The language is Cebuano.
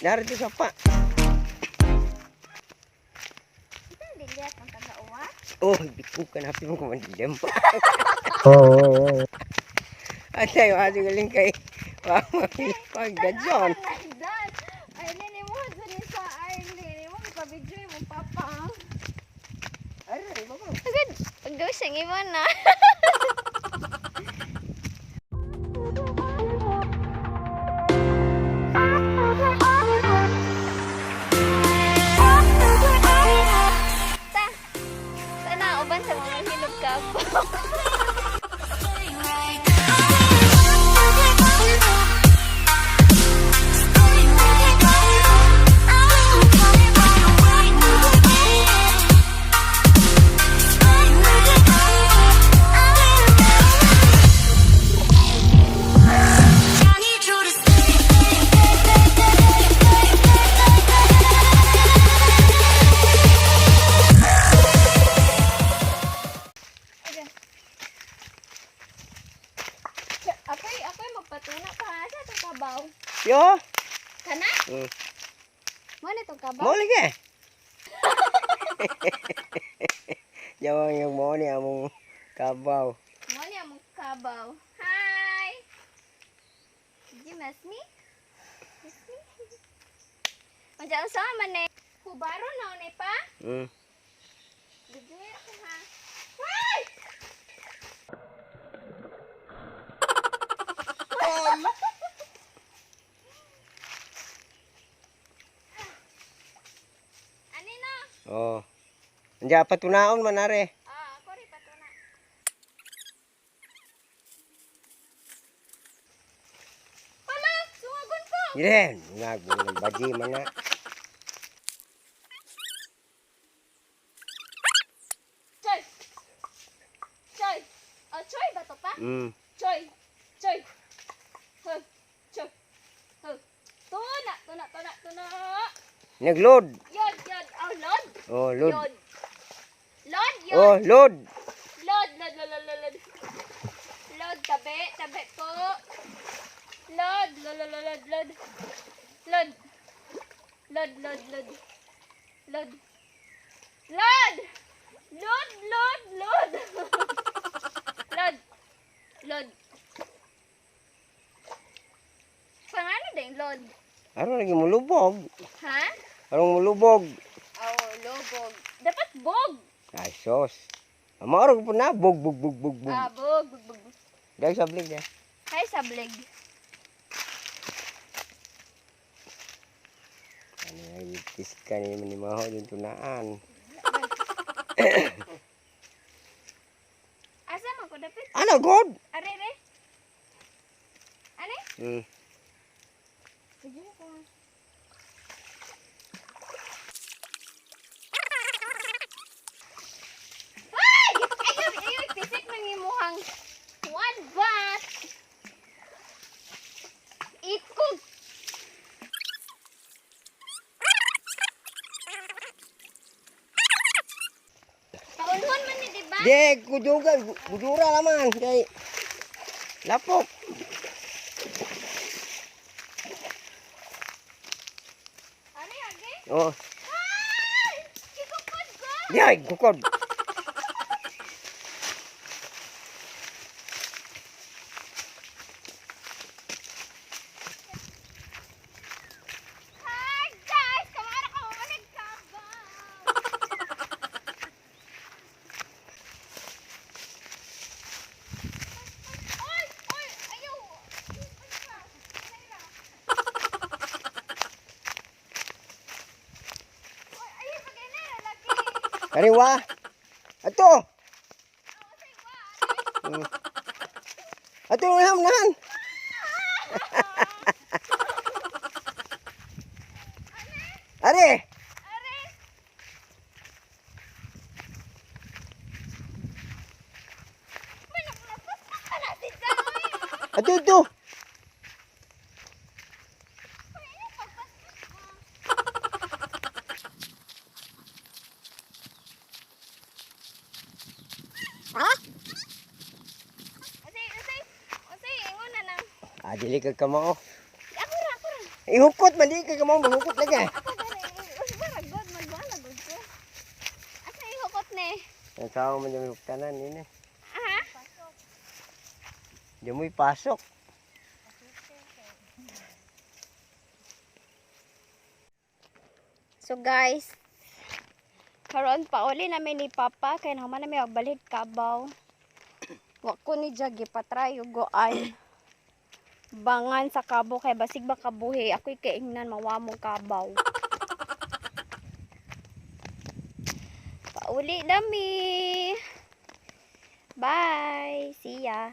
Narito sa pa. Isang diliat ang taga-uwa. Oh, biku ka na mo kumandilem pa. Atay, waso galing kay paggadyon. Dan! Ay, nini mo, dyan sa Arlene. Mo, ipabidyo mo, papa. Ay, baba. Agad, paggaw siyang iwan na. Ta, sana uban sa mga hinog ka po. Ako'y magpatuna pa ha sa itong kabaw. Yo. Kana? Mm. Mo na itong kabaw? Mo lagi. Jawang yung mo ni among kabaw. Mo niya mong kabaw. Hi! Did you miss me? Miss me? Unsa unsa man eh? Hubaro na ni pa? Video ako ha. Hi! Ani na? Oh. Andiya patunaon man are. Ah, ako rin patuna. Hala, sungagon ko. Diren, ngag baji man na. Choy. Choy. Oh, choy ba to pa? Choy. Choy. Huh. Choy. Huh. Tuna, tuna, tuna, tuna. Nagload. Yod, yod. Oh, lod. Oh, load. Yod. Lod, yod. Oh, load. Lod, lod, lod, lod, lod, lod. Lod, tabi, tabi po. Lod, lod, lod, lod, lod, lod. Lod. Lod, lod, lod. Lod. Lod! Lod, lod, lod. Lod. Lod. Pangano din, lod? Aron lagi mulubog. Ha? Aron mulubog. Oh, lobog. Dapat bog. Ay, sos. Mauro po na bog bog bog bog bog. Ah, bog, bog, bog. Dahil sa blig ya. Hi, sablig. Ano ay kiska ni ni maho din tunaan. Asa man ko dapit? Ano god? Are, re. Ane? Sige ko. Ay! Ayaw, ayaw, pisik ng imuhang one bat. Ikog. Paunhon man ni, di ba? Di kujuga kujura laman kay lapok. Are, age? Oh, Ay! Ikukod ko! di ay kukod. Hi guys! Kamara ka mo nagkaba! Oy! Oy! Ayaw! Oy! Ayaw! Pag-ina! Laki! Kariwa. Ato. Ato nahan nahan. Are. Are! May nakulapos pa na si Joy! Ato ito. Usay, usay, usay, ingon na nang. Ah, dili ka kamao. Ako ra, ako ra. Ihukot man di kay kamo mahukot lagi. Ako gani, usbara god magwala gud ko. Asa ihukot ni? Ang sao man dyan huktanan ini. Aha. Di mo ipasok. So guys, karon pauli namin ni Papa kay naman namin magbalik kabaw. Wa ko ni Jag gipatry og goan. Bangan sa kabo kay basig ba kabuhi ako'y kaingnan mawamong kabaw. Pauli nami. Bye. See ya.